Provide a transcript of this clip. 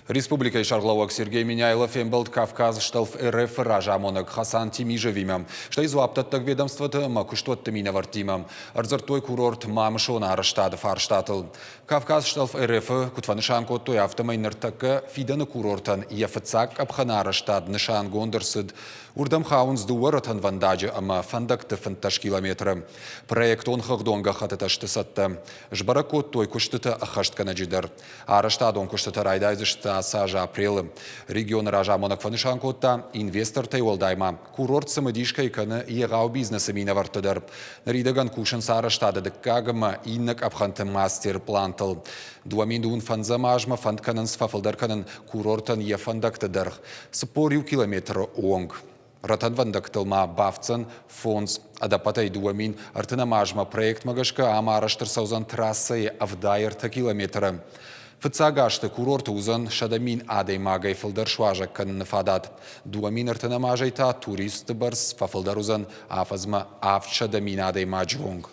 Республикӕйы сӕргълӕууӕг Сергей Меняйло фембӕлд Кавказ стӕлф РФ-ы разамонӕг Хасан Тимижевимӕ, стӕй дзуапдӕттӕг ведомствоты ӕмӕ куыстуӕтты минӕвӕрттимӕ. Ӕрдзырдтой курорт Мамысоны арӕзтады фарстатыл. Кавказ стӕлф РФ-ы куыд фӕнысан кодтой, афтӕмӕй ныртӕккӕ фидӕны курортӕн йӕ фыццаг къӕпхӕны арӕзтад нысангонд ӕрцыд. Уырдӕм хауынц дыууӕ рӕтӕнвӕндаджы ӕмӕ фӕндӕгты 15 километры. Проектон хыгъдон гӕххӕттытӕ сты цӕттӕ. Сбӕрӕг кодтой куыстытӕ ӕххӕстгӕнӕджы дӕр. Арӕзтадон куыстытӕ райдайдзысты ацы азы апрелы. Регионы разамонӕг фӕнысан кодта, инвестортӕй уӕлдай ма курорт цымыдис кӕй кӕны егъау бизнесы минӕвӕртты дӕр. Ныридӕгӕн кусынц арӕзтады дыккаг ӕмӕ иннӕ къӕпхӕнты мастер-плантыл. 2005 азмӕ фӕнд кӕнынц фӕфылдӕр кӕнын курортӕн йӕ фӕндӕгты дӕргъ 41 километры онг. Рӕтӕнвӕндӕгтыл ма бафтдзӕн фондз. Ӕдӕппӕтӕй 2030 азмӕ проектмӕ гӕсгӕ ам арӕзт ӕрцӕудзӕн трассӕйы 73 километры. Фыццаг азты курорты уыдзӕн 100 000 адӕймагӕй фылдӕр суазӕг кӕныны фадат. 2030 азӕй та туристты бӕрц фӕфылдӕр уыдзӕн афӕдзмӕ 700 000 адӕймаджы онг.